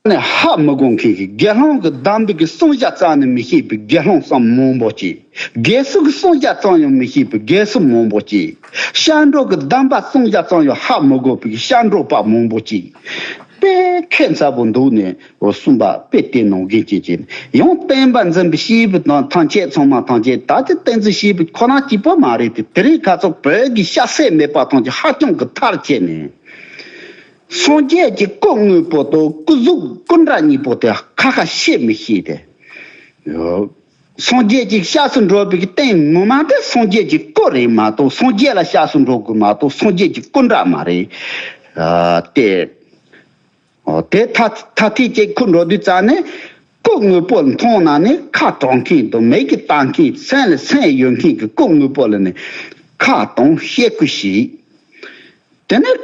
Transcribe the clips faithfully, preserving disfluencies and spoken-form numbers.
ནས་ཧ་མི་གོ་མཁན་གྱི་དགེ་སློང་གི་གདམས་པའི་གི་གསུང་བཤད་ཙམ་ནི་མི་ཤེས་པའི་དགེ་སློང་ཙམ་མང་པོ་ཅིག་དགེ་ཚུལ་གྱི་གསུང་བཤད་ཙམ་ཡང་མི་ཤེས་པའི་དགེ་ཚུལ་མང་པོ་ཅིག་ཤར་འགྲོ་གི་གདམས་པ་གསུང་བཤད་ཙམ་ཡང་ཧ་མི་གོ་བའི་གི་ཤར་འགྲོ་པ་མང་པོ་ཅིག་དཔེ་ཁྱད་མཚར་པོ་འདུག་ནས་གསུངས་པ་དཔེ་དེ་ནང་བཞིན་བྱས་བྱས་ནས་ཡང་བསྟན་པ་འཛིན་པའི་སྐྱེས་བུ་དང་ཐམས་ཅད་ཚང་མ་ཐམས་ཅད་ད་ཅི་བསྟན་འཛིན་སྐྱེས་བུ་ཁོ་ན་གཅིག་པོ་མ་རེད་དེ། དེ་རིང་ཁ་སང་བོད་ཀྱི་སྐྱ་སེར་མེད་པ་ཐམས་ཅད་ཧ་ཅང་གི་མཐར་ཕྱིན་ནས། སངས་རྒྱས་ཀྱི་སྐུ་དངོས་པོ་དང་སྐུ་གཟུགས་སྐུ་འདྲ་གཉིས་པོ་དེ་ཁ་ཁ་ཤས་མི་ཤེས་ཏེ། སངས་རྒྱས་ཀྱི་སྐྱབས་སུ་འགྲོ་བའི་རྟེན་ངོ་མ་དེ་སངས་རྒྱས་ཀྱི་སྐུ་རེད་མ་གཏོགས་སངས་རྒྱས་ལ་སྐྱབས་སུ་འགྲོ་དགོས་མ་གཏོགས་སངས་རྒྱས་ཀྱི་སྐུ་འདྲ་མ་རེད། ཨ་དེ། ཨོ་དེ་ཐ་ཐ་ཐིག་ཅིག་ཁུར་འགྲོ་དུས་ཙ་ནས་སྐུ་དངོས་པོ་མཐོང་ན་ནི་ཁ་གྲག་མཁན་དང་མིག་གིས་ལྟ་མཁན་སེམས་ལ་སེམས་ཡོད་མཁན་གྱི་སྐུ་དངོས་པོ་ལ་ནི་ཁ་གཏོང་ཤེས་དགོས་ཤིག་དེ་ནས་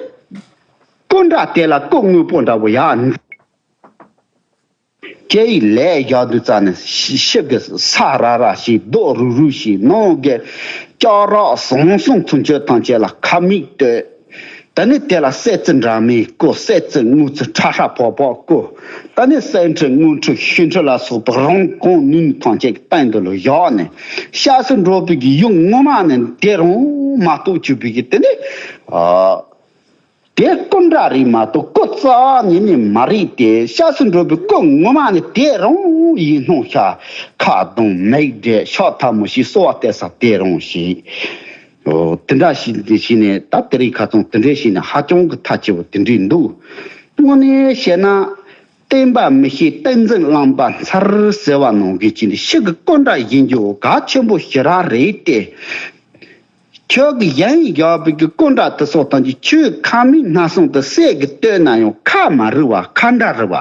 སྐུ་འདྲ་དེ་ལ་སྐུ་དངོས་པོ་འདྲ་བོ་ཡང་སྐྱེ་ཡི་ལས་བཞག་དུས་ཙ་ནས་ཤི་ཤི་གི་ས་ར་ར་ཞིག་རྡོ་རུ་རུ་ཞིག་ནང་གི་ལྕགས་རོགས་ཟང་ཟིང་ཚུན་ཆོད་ཐམས་ཅད་ལ་ཁ་མིག་ལྟོས། ད་ནི་དེ་ལ་གསེར་རྩི་འདྲ་མིན་བསྐོ། གསེར་རྩི་དངུལ་རྩི་ཁྲ་ཁྲ་ཕོག་ཕོག་བསྐོ། ད་ནི་གསེར་ཁྲི་དངུལ་ཁྲི་ཤིང་ཁྲི་ལ་སོགས་པ་རང་གང་ནུས་ནུས་ཐམས་ཅད་ཀྱི་སྟེང་དུ་ལ་བཞག་ནས་སྐྱབས་སུ་འགྲོ་བའི་གི་ཡུམ་ངོ་མ་ནི་དེ་རང་མ་གཏོགས་གྱུར་པའི་གི་དེ་ནི་ཨ། དེ་སྐུ་འདྲ་རེད་མ་གཏོགས་སྐུ་རྩ་བ་ཉིད་ནས་མ་རེད་དེ། སྐྱབས་སུ་འགྲོ་བའི་སྐུ་ངོ་མ་ནི་དེ་རང་ཡིན་སྣང་ཤར། ཁ་གདོང་མིག་འབྲས་ཕྱག་ཐལ་མོ་ཞེས་གསོལ་བ་བཏབ་ས་དེ་རང་ཞིག་ཨོ་དེ་འདྲ་ཞིག་འདི་ཞིག་ནས་ད་དེ་རིང་ཁ་སང་དེ་འདྲའི་ཞིག་ནས་ཧ་ཅང་གི་ཐལ་ཆེ་བོ་དེ་འདྲའི་འདུག་དངོས་གནས་བཤད་ན། བསྟན་པ་མི་ཤེས་བསྟན་འཛིན་གླང་པ་མཚར་ཟེར་བ་ནང་གི་ཅི་འདི་ཤི་གི་སྐུ་འདྲ་ཡིན་རྒྱུ་གལ་ཆེན་པོ་ཞེ་དྲག་རེད་དེ། ཁྱོད་ཀྱི་ཡིན་བཞག་པའི་གི་སྐུ་འདྲ་དེ་སོགས་དང་གི་ཁྱོད་ཁ་མིག་སྣ་ཟུང་དུ་གསེར་གྱི་བཏོན་ན་ཡང་ཁ་མ་རུལ་བ་ཁ་འདྲ་རུལ་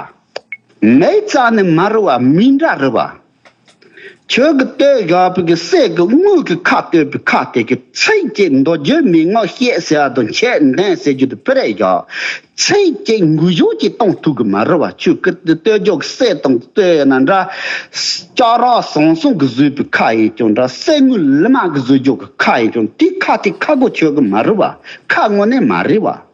བ། མིག་རྩ་ནས་མ་རུལ་བ་མིག་འདྲ་རུལ་བ། ཁྱོད་ཀྱི་བཏོན་བཞག་པའི་གི་གསེར་གྱི་དངུལ་གྱི་ཁ་བཏོན་པའི་ཁ་དེ་གི་ཚིག་གཅིག་མདོ་རྒྱུད་མན་ངག་བཤད་ཟེར་བ་དང་འཆད་ལྡན་ཟེར་རྒྱུ་དེ་སྤེ་ར་བཞག་ཚིག་གཅིག་འགུལ་སྐྱོད་ཅིག་གཏོང་ཐུབ་གི་མ་རེད་བ། ཁྱོད་ཀྱི་སྟོད་ལྗོངས་གསེར་དང་སྟོད་ཡིན་ན་འདྲ། ལྕགས་རོགས་ཟང་ཟིང་གི་བཟོས་པའི་ཁ་ཡིན་ཀྱང་འདྲ། གསེར་དངུལ་ལི་མ་གི་བཟོས་རྒྱུ་གི་ཁ་ཡིན་ཀྱང་དེ་ཁ་དེ་ཁ་སྒོ་ཆོད་གི་མ་རེད་བ། ཁ་དངོས་གནས་མ་རེད་བ།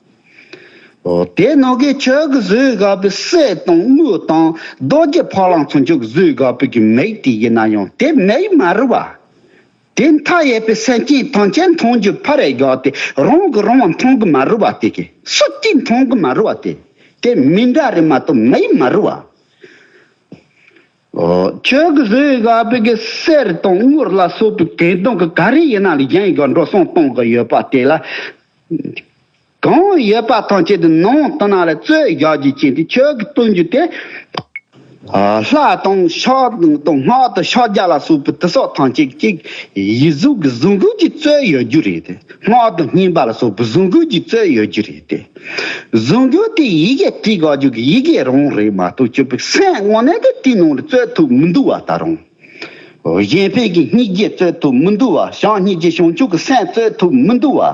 ཨོ་དེ་ནང་གི་ཁྱོད་ཀྱི་བཟོས་དགའ་པའི་གསེར་དང་དངུལ་དང་རྡོ་རྗེ་ཕ་ལང་ཚོ་ཁྱོད་ཀྱི་བཟོས་དགའ་པའི་གི་མིག་དེ་ཡིན་ན་ཡང་དེ་མིག་མ་རེད་བ། དེ་མཐའ་ཡས་པའི་སེམས་ཅན་ཐམས་ཅད་མཐོང་རྒྱུ་ཕར་རེ་བཞག་སྟེ་རང་གི་རང་མཐོང་གི་མ་རེད་བ། དེ་གི་སུ་གཅིག་མཐོང་གི་མ་རེད་བ། དེ་དེ་མི་འདྲ་རེད་མ་གཏོགས་མི་མ་རེད་བ། ཨོ་ཁྱོད་ཀྱི་བཟོས་ཡོད་པའི་གི་གསེར་དང་དངུལ་ལ་སོགས་པའི་གོས་དུང་གི་ག་རེ་ཡིན་ན་ལ་གཞན་གྱི་འགྲོ་སོང་གཏོང་གི་ཡོད་པ་དེ་ལ། གང་ཡོད་པ་ཐམས་ཅད་དུ་ནང་དུ་ན་ལ་རྩོད་བཞག་རྒྱུ་ཅན་དེ་ཁྱོད་ཀྱི་སྟོན་རྒྱུ་དེ། ལྷ་དང་ཕྱག་དང་སྔགས་དང་ཕྱག་རྒྱ་ལ་སོགས་པའི་དེ་སོགས་ཐམས་ཅད་ཅིག་ཡིད་གཟུགས་ཀྱི་གཟུགས་འགུལ་གྱི་རྩོད་ཡོད་རྒྱུ་རེད་དེ། སྔགས་དང་བསྙེན་པ་ལ་སོགས་པའི་གཟུགས་འགུལ་གྱི་རྩོད་ཡོད་རྒྱུ་རེད་དེ། གཟུགས་འགུལ་དེ་ཡི་གེ་བྲིས་དགོས་རྒྱུ་གི་ཡི་གེ་རང་རེད་མ་གཏོགས་ཁྱོད་པའི་སེམས་དངོས་གནས་དེ་དེའི་ནང་ལ་རྩོད་ཐུབ་མི་འདུག་བ་ད་རུང་། གཞན་ཕན་གྱི་སྙིང་རྗེ་རྩོད་ཐུབ་མི་འདུག་བ། བྱམས་སྙིང་རྗེ་བྱང་ཆུབ་ཀྱི་སེམས་རྩོད་ཐུབ་མི་འདུག་བ།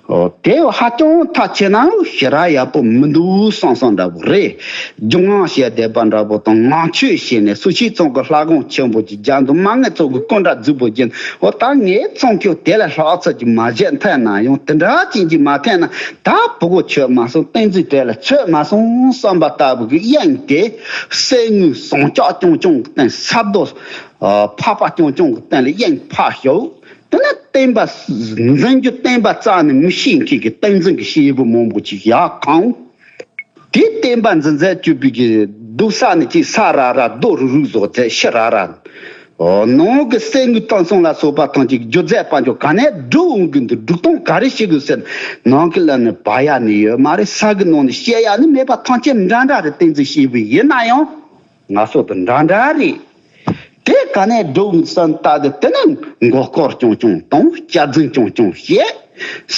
ཨོ་དེ་ཧ་ཅང་ཐག་ཆོད་ན་ཞེ་དྲག་ཡག་པོ་མི་འདུག་བསམ་བསམ་འདྲ་པོ་རེད། སྒྲུབ་ངག་བཤད་བསྡད་པ་འདྲ་པོ་དང་ངག་ཆོས་བཤད་ནས་སུ་ཞིག་ཚང་གི་ལྷ་ཁང་ཆེན་པོ་ཅིག་རྒྱ་མཚོ་མ་ངེས་ཚོགས་ཀྱི་སྐུ་འདྲ་རྫིག་པོ་ཅན། ཨོ་ད་ངས་ཚང་ཁྱོད་དེ་ལས་ལྷག་ཚད་ཅིག་མ་བྱས་ཐལ་ན་ཡང་དེ་འདྲ་ཅན་གྱིས་མ་ཐལ་ན་ད་ཕྲུ་གུ་ཆོད་མ་སོང་། བསྟན་འཛིན་དེ་ལ་ཆོད་མ་སོང་བསམ་པ་ལྟ་བུ་གི་དབྱིངས་དེ་གསེར་དངུལ་ཟངས་ལྕགས་རྐྱང་རྐྱང་གི་སྟེང་ས་རྡོ་ཕག་པ་རྐྱང་རྐྱང་གི་སྟེང་ལ་དབྱིངས་ཕར་ཞོག་དེ་ནས་བསྟན་པ་འཛིན་རྒྱུ་བསྟན་པ་རྩ་ནས་མི་ཤེས་མཁན་གྱི་བསྟན་འཛིན་གྱི་སྐྱེས་བུ་མང་པོ་ཅིག་ཡར་གང་། དེ་བསྟན་པ་འཛིན་མཛད་བཅུག་པའི་གི་སྡུག་ས་ནི་ཅིག་ས་ར་ར་རྡོ་རུག་རུག་བཟོ་ཚད་ཤི་ར་ར། ཨོ་ནང་གི་གསེར་དངུལ་དུང་སོང་ལ་སོགས་པ་ཐམས་ཅད་སྒྱུ་རྩལ་དཔལ་འབྱོར་ག་ནས་སྒྲུབ་འོང་གི་འདུག་སྒྲུབ་སྟངས་ག་རེ་བྱེད་དགོས་ཟེར། ནང་གི་ལ་ནི་སྦ་ཡ་ནི་ཡོད་མ་རེད། ས་གི་ནང་ནི་བཤད་ཡ་ནི་མེད་པ་ཐམས་ཅད་འདྲ་འདྲ་རེད། བསྟན་འཛིན་སྐྱེས་བུ་ཡིན་ན་ཡང་། ང་སོགས་དང་འདྲ་འདྲ་རེད། དེ་ག་ནས་སྒྲུབ་བསམ་ལྟ་དེ་དེ་ནས་མགོ་སྐོར་རྐྱང་རྐྱང་བཏང་། སྐྱག་རྫུན་རྐྱང་རྐྱང་བཤད།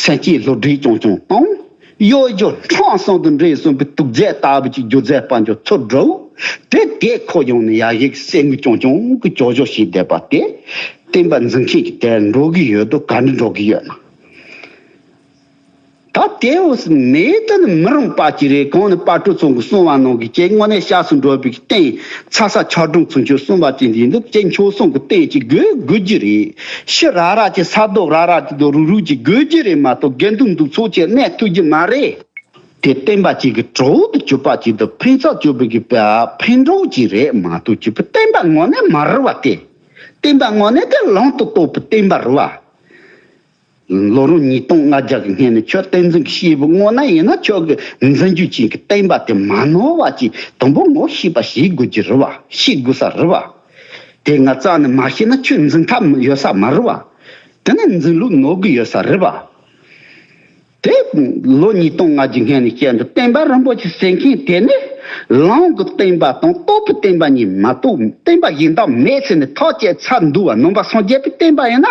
སེམས་ཅན་བསླུ་བྲིད་རྐྱང་རྐྱང་བཏང་། གཡོ་སྒྱུ་ཁྲམ་གསུམ་དང་འདྲེས་གསུམ་པའི་དུག་རྫས་ལྟ་བུ་ཅིག་སྒྱུ་རྩལ་དཔལ་འབྱོར་ཚུར་སྒྲུབ། དེ་དེ་ཁོ་ཡོང་ནས་ཡར་ཡེག་གསེར་དངུལ་རྐྱང་རྐྱང་གི་སྐྱོ་སྦྱོར་བྱས་བསྡད་པ་དེ། བསྟན་པ་འཛིན་མཁན་གྱི་དེར་འགྲོ་གི་ཡོད་དོ་ག་འདྲ་འགྲོ་གི་ཡོད་ན། ད་དེའོ་མེད་དུ་ནི་མི་རུང་པ་ཅིག་རེད། གང་ནི་དཔལ་སྤྲུལ་ཚང་གི་གསུང་བ་ནང་གི་ཀྱེ་དངོས་གནས་སྐྱབས་སུ་འགྲོ་བའི་གི་རྟེན་ཚ་ས་ཆགས་སྒྲུང་ཚུན་ཆོད་གསུང་བ་ཅན་དེ་ཡིན་དུས་ཀྱེ་མཆོག་གསུམ་གི་རྟེན་ཅིག་དགོས་དགོས་རྒྱུ་རེད། ཤི་ར་ར་ཅིག་ས་རྡོ་ར་ར་ཅིག་དང་རུག་རུག་ཅིག་དགོས་རྒྱུ་རེད་མ་གཏོགས་དགེ་འདུན་འདུ་ཚོགས་ཀྱིས་གནས་ཐུབ་རྒྱུ་མ་རེད། དེ་བསྟན་པ་ཅིག་གི་གྲོགས་དུ་གྱུར་པ་ཅིག་ཏུ་ཕན་ཚགས་གྱུར་པའི་གི་ཕན་གྲོགས་ཅིག་རེད་མ་གཏོགས་གྱུར་པའི་བསྟན་པ་ངོ་ནས་མ་རེད་བ། དེ་བསྟན་པ་ངོ་ནས་དེ་ལམ་དུ་གཏོད་པའི་བསྟན་པ་རེད་བ། ལོ་རབས་ཉིས་སྟོང་ལྔ་བརྒྱ་གི་སྔོན་ནས་ཁྱོད་བསྟན་འཛིན་གྱི་སྐྱེས་བུ་དངོས་གནས་ཡིན་ན་ཁྱོད་ཀྱི་འཛིན་རྒྱུ་ཅན་གྱི་བསྟན་པ་དེ་མ་ནོར་བ་ཅིག་དང་པོ་ངོ་ཤེས་པ་ཤེས་དགོས་ཀྱི་རེད་བ། ཤེས་དགོས་ས་རེད་བ། དེ་ང་རྩ་ནས་མ་ཤེས་ན་ཁྱོད་འཛིན་ཐབས་ཡོད་ས་མ་རེད་བ། དེ་ནས་འཛིན་ལུགས་ནོར་གི་ཡོད་ས་རེད་བ། དེ་ལོ་ཉིས་སྟོང་ལྔ་བརྒྱ་སྔོན་ནས་བཤད་འདུག་བསྟན་པ་རིན་པོ་ཆེ་ཟེར་མཁན་དེ་ནི་ལམ་གྱི་བསྟན་པ་དང་རྟོགས་པའི་བསྟན་པ་གཉིས་མ་གཏོགས་བསྟན་པ་གཞན་དག་མེད་ཟེར་ནས་ཐག་བཅད་ཚར་འདུག་བ། ནང་པ་སངས་རྒྱས་པའི་བསྟན་པ་ཡིན་ན་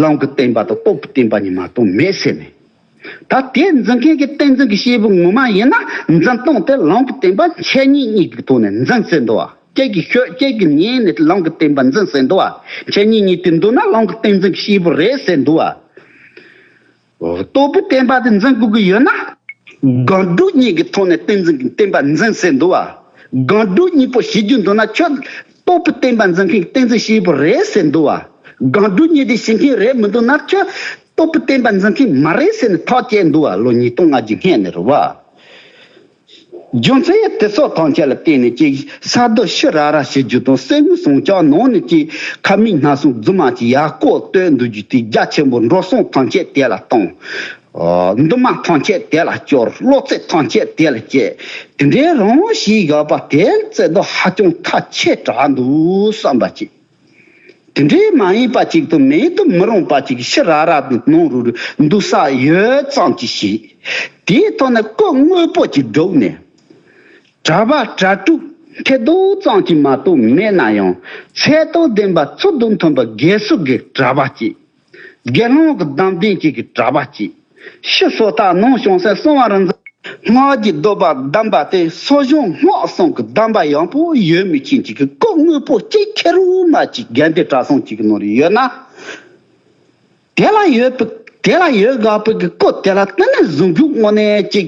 ལམ་གྱི་བསྟན་པ་དང་རྟོགས་པའི་བསྟན་པ་གཉིས་མ་གཏོགས་མེད་ཟེར་ནས། ད་དེ་འཛིན་མཁན་གྱི་བསྟན་འཛིན་གྱི་སྐྱེས་བུ་ངོ་མ་ཡིན་ན་འཛིན་སྟངས་དེ་ལམ་གྱི་བསྟན་པ་འཆད་ཉན་གཉིས་ཀྱི་ཐོག་ནས་འཛིན་ཟེར་འདུག་བ། ཁྱེད་ཀྱིས་ཤོད། ཁྱེད་ཀྱིས་ཉན་ནས་ལམ་གྱི་བསྟན་པ་འཛིན་ཟེར་འདུག་བ། འཆད་ཉན་གཉིས་དེ་འདུག་ན་ལམ་གྱི་བསྟན་འཛིན་གྱི་སྐྱེས་བུ་རེད་ཟེར་འདུག་བ། རྟོགས་པའི་བསྟན་པ་དེ་འཛིན་དགོས་ཀྱི་ཡོད་ན། སྒོམ་སྒྲུབ་གཉིས་ཀྱི་ཐོག་ནས་བསྟན་འཛིན་གྱི་བསྟན་པ་འཛིན་ཟེར་འདུག་བ། སྒོམ་སྒྲུབ་གཉིས་པོ་བྱེད་རྒྱུ་འདུག་ན་ཁྱོད་རྟོགས་པའི་བསྟན་པ་འཛིན་མཁན་གྱི་བསྟན་འཛིན་སྐྱེས་བུ་རེད་ཟེར་འདུག་བ། སྒོམ་སྒྲུབ་གཉིས་དེ་བྱེད་མཁན་རེད་མི་འདུག་ན་ཁྱོད་རྟོགས་པའི་བསྟན་པ་འཛིན་མཁན་མ་རེད་ཟེར་ནས་ཐག་བཅད་འདུག་བ། ལོ་ཉིས་སྟོང་ལྔ་བརྒྱ་སྔོན་ནས་རེད་བ། རྒྱུ་མཚན་ཡང་དེ་ཚོ་ཐམས་ཅད་ལ་བརྟེན་ནས་ཅིག་ས་རྡོ་ཤི་ར་ར་བྱེད་རྒྱུ་དང་གསེར་དངུལ་ཟངས་ལྕགས་ནང་ནས་ཅིག་ཁབ་མིག་སྣ་གསུམ་རྫུན་མ་ཅིག་ཡར་བཀོག་བཏོན་འདུག་རྒྱུ་དེ་རྒྱ་ཆེན་པོ་འགྲོ་སོང་ཐམས་ཅད་དེ་ལ་གཏོང་། འདུན་མ་ཐམས་ཅད་དེ་ལ་སྐྱོར། བློ་རྩེ་ཐམས་ཅད་དེ་ལ་བསྐྱེད། དེ་འདྲའི་རང་བཞིན་བཞག་པ་དེ་བརྩེ་དུང་ཧ་ཅང་ཐལ་ཆེ་དྲགས་འདུག་བསམ་པ་ཅིག་དེ་འདྲའི་མ་ཡིན་པ་ཅིག་ཏུ་མེད་དུ་མི་རུང་པ་ཅིག་ཤི་ར་ར་དུ་ནང་རུ་འདུག་ས་ཡོད་ཙམ་ཅིག་ཞིག་དེའི་ཐོག་ནས་སྐུ་དངོས་པོ་ཅིག་བསྒྲུབས་ནས། གྲྭ་པ་གྲྭ་ཕྲུག་མཁས་རྡོག་ཙམ་ཅིག་མ་གཏོགས་མེད་ན་ཡང་ཚད་དང་ལྡན་པ་ཚུལ་དང་མཐུན་པ་དགེ་ཚུལ་གྱི་གྲྭ་པ་ཅིག་དགེ་སློང་གི་དམ་ལྡན་ཅིག་གི་གྲྭ་པ་ཅིག་ཕྱི་སོ་ཐར་ནང་བྱང་སེམས་གསང་བ་རིག་འཛིན། སྔགས་ཀྱི་བཟློག་པ་གདམས་པ་སྟེ་སོ་སྦྱོང་སྔགས་གསུམ་གྱི་གདམས་པ་ཡང་པོ་ཡོད་མི་ཅན་ཅིག་གི་སྐུ་དངོས་པོ་གཅིག་ཁེར་རོ་མ་ཅིག་དགེ་འདུན་གྲྭ་ཚང་གཅིག་གི་ནང་ལ་ཡོད་ན། དེ་ལ་ཡོད་པའི་དེ་ལ་ཡོད་དགོས་པའི་གི་སྐུ་དེ་ལ་དེ་ནས་གཟུངས་གཞུག་དངོས་གནས་ཅིག་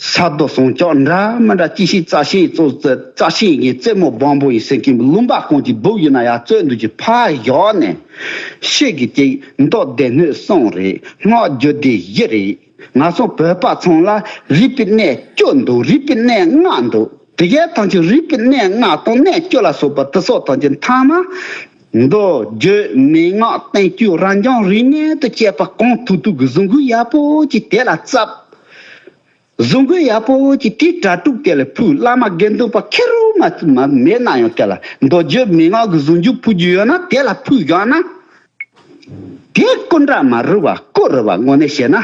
ས་རྡོ་ཟངས་ལྕགས་འདྲ་མི་འདྲ་ཅི་ཞིག་རྩ་ཤིང་གཙོ་རྩ་ཤིང་གི་རྩེ་མོ་སྦོམ་པོ་ཡིན་ཟེར་མཁན་ལུང་པ་གང་ཅིག་སྦུག་ཡིན་ན་ཡང་རྩོད་འདུག་ཅིག་ཕར་བཞག་ནས་ཤེས་ཀྱི་ཅིག་མདོ་སྡེ་སྣོད་གསུམ་རེད། སྔགས་རྒྱུད་སྡེ་བཞི་རེད། ང་ཚོ་བོད་པ་ཚང་ལ་རིག་པའི་གནས་བཅུ་འདུག་རིག་པའི་གནས་ལྔ་འདུག་དེ་གའི་ཐམས་ཅད་རིག་པའི་གནས་ལྔ་དང་གནས་བཅུ་ལ་སོགས་པ་དེ་སོགས་ཐམས་ཅད་མཐའ་མ། མདོ་རྒྱུད་མན་ངག་བསྟན་བཅོས་རབ་འབྱམས་རིགས་ལྔ་དང་བཅས་པ་གང་ཐུབ་ཐུབ་ཀྱི་གཟུངས་གཞུག་ཡག་པོ་ཅིག་དེ་ལ་བརྩམས། གཟུངས་གཞུག་ཡག་པོ་ཅིག་དེའི་གྲྭ་ཕྲུག་དེ་ལ་ཕུལ། བླ་མ་དགེ་འདུན་པ་ཁེར་རོ་མ་མ་མེད་ན་ཡང་དེ་ལ་མདོ་རྒྱུད་མན་ངག་གི་གཟུངས་གཞུག་ཕུལ་རྒྱུ་ཡོད་ན་དེ་ལ་ཕུལ་བཞག་ན། དེ་སྐུ་འདྲ་མ་རེད་བ། སྐུ་རེད་བ། དངོས་གནས་བཤད་ན།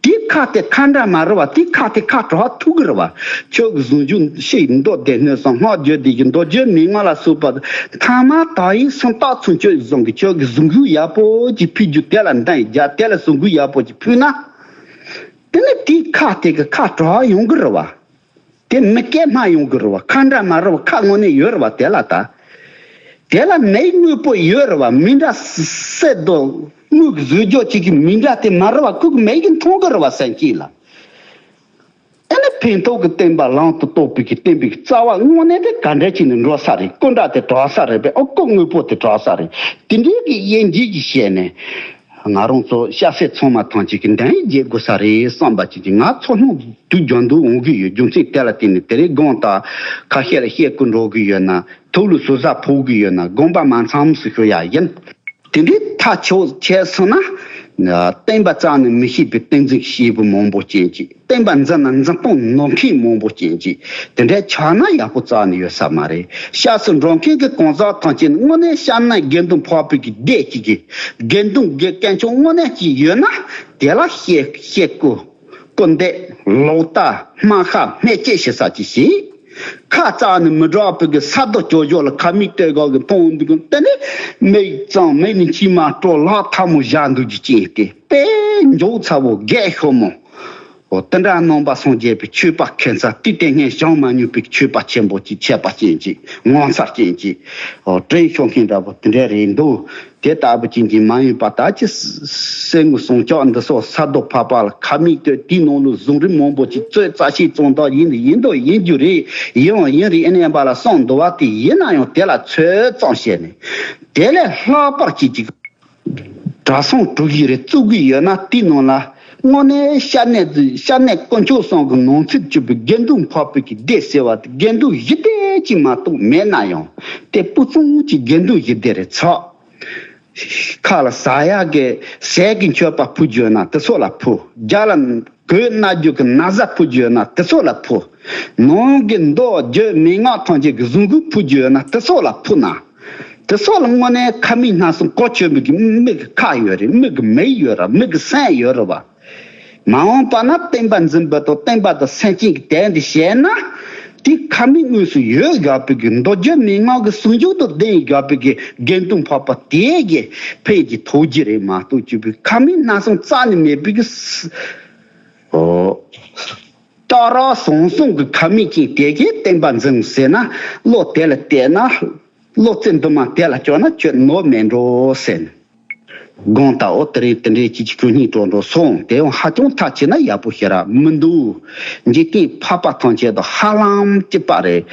དེའི་ཁ་དེ་ཁ་འདྲ་མ་རེད་བ། དེའི་ཁ་དེ་ཁ་གྲགས་ཐུབ་ཀྱི་རེད་བ། ཁྱོད་ཀྱི་གཟུངས་གཞུག་ཤིག་མདོ་སྡེ་སྣོད་གསུམ་སྔགས་རྒྱུད་སྡེ་བཞི་མདོ་རྒྱུད་མན་ངག་ལ་སོགས་པ་ཐ་མ་དག་ཡིག་སུམ་རྟགས་ཚུན་ཆད་བཟུང་གི་ཁྱོད་ཀྱི་གཟུངས་གཞུག་ཡག་པོ་ཅིག་ཕུལ་རྒྱུ་དེ་ལ་འདང་རྒྱག་དེ་ལ་གཟུངས་གཞུག་ཡག་པོ་ཅིག་ཕུལ་ན། དེ་ནི་དེའི་ཁ་དེ་གི་ཁ་གྲགས་ཡོང་གི་རེད་བ། དེ་མི་སྐད་སྨྲ་ཡོང་གི་རེད་བ། ཁ་འདྲ་མ་རེད་བ། ཁ་དངོས་གནས་ཡོད་རེད་བ། དེ་ལ་ད། དེ་ལ་མིག་དངོས་པོ་ཡོད་རེད་བ། མི་འདྲ་གསལ་དོ་དངོས་ཀྱི་བཟོ་བཅོས་ཅིག་གི་མི་འདྲ་དེ་མ་རེད་བ། ཁོ་གི་མིག་གིས་མཐོང་གི་རེད་བ། སེམས་ཅན་ལ། ཨ་ནི་ཕན་ཐོགས་ཀྱི་བསྟན་པ་ལམ་དུ་གཏོད་པའི་གི་བསྟན་པའི་གི་རྩ་བ་དངོས་གནས་དེ་ག་འདྲ་ཅིག་ནས་འགྲོ་ས་རེད། སྐུ་འདྲ་དེ་གྲགས་ས་རེད་པས། ཨོ་སྐུ་དངོས་པོ་དེ་གྲགས་ས་རེད། དེ་འདྲའི་གི་དབྱེ་འབྱེད་ཀྱི་བཤད་ནས། ང་རང་ཚོ་སྐྱ་སེར་ཚང་མ་ཐམས་ཅད་ཀྱིས་འདང་རྒྱག་དགོས་ས་རེད་བསམ་པ་ཅིག་གིས་ང་ཚོར་སྣང་དུ་རྒྱུན་དུ་འོང་གི་ཡོད། རྒྱུ་མཚན་དེ་ལ་བརྟེན་ནས་དེ་རིང་དགོངས་དག་ཁ་ཤས་ལ་བཤད་དགོས་འགྲོ་གི་ཡོད་ན། ཐུགས་ལ་ཟུར་ཟ་ཕོག་གི་ཡོད་ན་དགོངས་པ་མ་ཚོམས་སུ་ཞུ་ཡ་ཡིན། དེ་འདྲའི་ཐག་ཆོད་བྱས་སོང་ན། བསྟན་པ་རྩ་ནས་མི་ཤེས་པའི་བསྟན་འཛིན་སྐྱེས་བུ་མང་པོ་ཅན་ཅིག་བསྟན་པ་འཛིན་ན་འཛིན་སྟངས་ནོར་མཁན་མང་པོ་ཅན་ཅིག་དེ་འདྲའི་ཆགས་ན་ཡག་པོ་རྩ་ནས་ཡོད་ས་མ་རེད། སྐྱབས་སུ་འགྲོ་མཁན་གྱི་གང་ཟག་ཐམས་ཅད་ནི་དངོས་གནས་སྐྱབས་གནས་དགེ་འདུན་འཕགས་པའི་གི་སྡེ་གཅིག་གི་དགེ་འདུན་དགེ་དཀོན་མཆོག་དངོས་གནས་ཅིག་ཡོད་ན་དེ་ལ་བཤད་བཤད་སྐུ་སྐུ་འདེབས་ལོག་ལྟ་སྨྲ་ཤ་སྨྲ་བཅད་བྱེད་ས་ཅིག་བྱེད། ཁ་རྩ་ནས་མི་གྲགས་པའི་གི་ས་རྡོ་ཅོ་ཅོ་ལ་ཁ་མིག་ལྟོས་གོ་གི་མཐོང་འདུག་གི་དེ་ནི་མིག་གཙང་མིག་ནི་མཆི་མ་དཀྲོག་ལག་ཐལ་མོ་བཞག་འདུག་གི་ཅན་དེ་དཔེ་མགྱོགས་ཚ་བོ་རྒས་ཤོ་མོ། འོ་དེ་འདྲ་ནང་པ་སངས་རྒྱས་པའི་ཆོས་པ་ཁྱད་མཚར་དེ་ལྟས་ངན་བྱུང་མ་མྱོང་པའི་ཆོས་པ་ཆེན་པོ་ཅིག་ཆད་པ་ཅན་ཅིག་ངོ་མཚར་ཅན་ཅིག་འོ་དྲན་ཤོར་མཁན་འདྲ་པོ་དེ་འདྲ་རེད་འདུག་དེ་ལྟ་བུ་ཅན་གྱིས་མ་ཡིན་པ་ད་ཅི་གསེར་དངུལ་ཟངས་ལྕགས་འདི་སོགས་ས་རྡོ་ཕག་པ་ལ་ཁ་མིག་ལྟོས་དེའི་ནང་ལ་གཟུངས་རིང་མང་པོ་ཅིག་བཙོས་རྩ་ཤེས་བཙོང་དག་ཡིན་ཡིན་འདུག་ཡིན་རྒྱུ་རེད། ཡིན་འོང་ཡིན་རེད། ཨེ་ནས་པ་ལ་གསུངས་འདུག་བ། དེ་ཡིན་ན་ཡང་དེ་ལ་ཚོད་ཙམ་བཤད་ནས་དེ་ལས་ལྷག་པར་ཅིག་ཅིག་གྲྭ་ཚང་དྲུག་བཞི་རེ་བཙུགས་ཀྱི་ཡོད་ན་དེའི་ནང་ལ་ དངོས་གནས་ཤ་གནད་ཤ་གནད་དཀོན་མཆོག་གསུམ་གྱི་ནང་ཚུད་གྱུར་པའི་དགེ་འདུན་འཕགས་པའི་གི་སྡེ་ཟེར་བ་དེ་དགེ་འདུན་བཞི་སྡེ་ཅིག་མ་གཏོགས་མེད་ན་ཡང་། དེ་སྤུ་ཙུང་གི་དགེ་འདུན་བཞི་སྡེ་རེད་ཚོགས། ཁ་ལ་ཟ་ཡག་གི་ཟས་ཀྱི་མཆོད་པ་ཕུལ་རྒྱུ་ཡོད་ན་དེ་ཚོ་ལ་ཕུལ། རྒྱ་ལ་གོས་གནག་རྒྱུ་གི་ན་བཟའ་ཕུལ་རྒྱུ་ཡོད་ན་དེ་ཚོ་ལ་ཕུལ། ནང་གི་མདོ་རྒྱུད་མན་ངག་ཐམས་ཅད་ཀྱི་གཟུངས་སྐུ་ཕུལ་རྒྱུ་ཡོད་ན་དེ་ཚོ་ལ་ཕུལ་ན། དེ་ཚོ་ལ་དངོས་གནས་ཁ་མིག་སྣ་གསུམ་གོ་ཆོད་མི་གི་མིག་གི་ཁ་ཡོད་རེད། མིག་གི་མིག་ཡོད་ར། མིག་གི་སེམས་ཡོད་ར་བ། མ་འོངས་པ་ན་བསྟན་པ་འཛིན་པ་དང་བསྟན་པ་དང་སེམས་ཅན་གྱི་དོན་དུ་བྱས་ན། དེ་ཁ་མིག་དངོས་སུ་ཡོད་དགོས་པའི་གི་མདོ་རྒྱུད་མན་ངག་གི་ཟུང་འཇུག་ཏུ་ལྡན་དགོས་པའི་གི་དགེ་འདུན་འཕགས་པ་དེ་གི་ཕན་གྱི་ཐོག་རྒྱུ་རེད་མ་གཏོགས་གཅིག་པུའི་ཁ་མིག་སྣ་གསུམ་རྩ་ནས་མེད་པའི་གི་ཨོ། སྟག་ར་ཟང་ཟིང་གི་ཁ་མིག་ཅན་དེ་གིས་བསྟན་པ་འཛིན་ཟེར་ན། བློ་དེ་ལ་གཏད་ན། བློ་རྩེ་འདུན་མ་དེ་ལ་བཅོལ་ན་ཁྱོད་ནོར་མེད་འགྲོ་ཟེར་ནས། དགོངས་དག། འོ་དེ་རིང་དེ་འདྲའི་ཅིག་ཅིག་ཁྱོད་སྙིང་བྲོ་འགྲོ་སོང་། དེ་ཡང་ཧ་ཅང་ཐག་ཆོད་ན་ཡག་པོ་ཞེ་དྲག་མི་འདུག་འཇིག་རྟེན་འཕགས་པ་ཐམས་ཅད་དང་ཧ་ལམ་གཅིག་པ་རེད།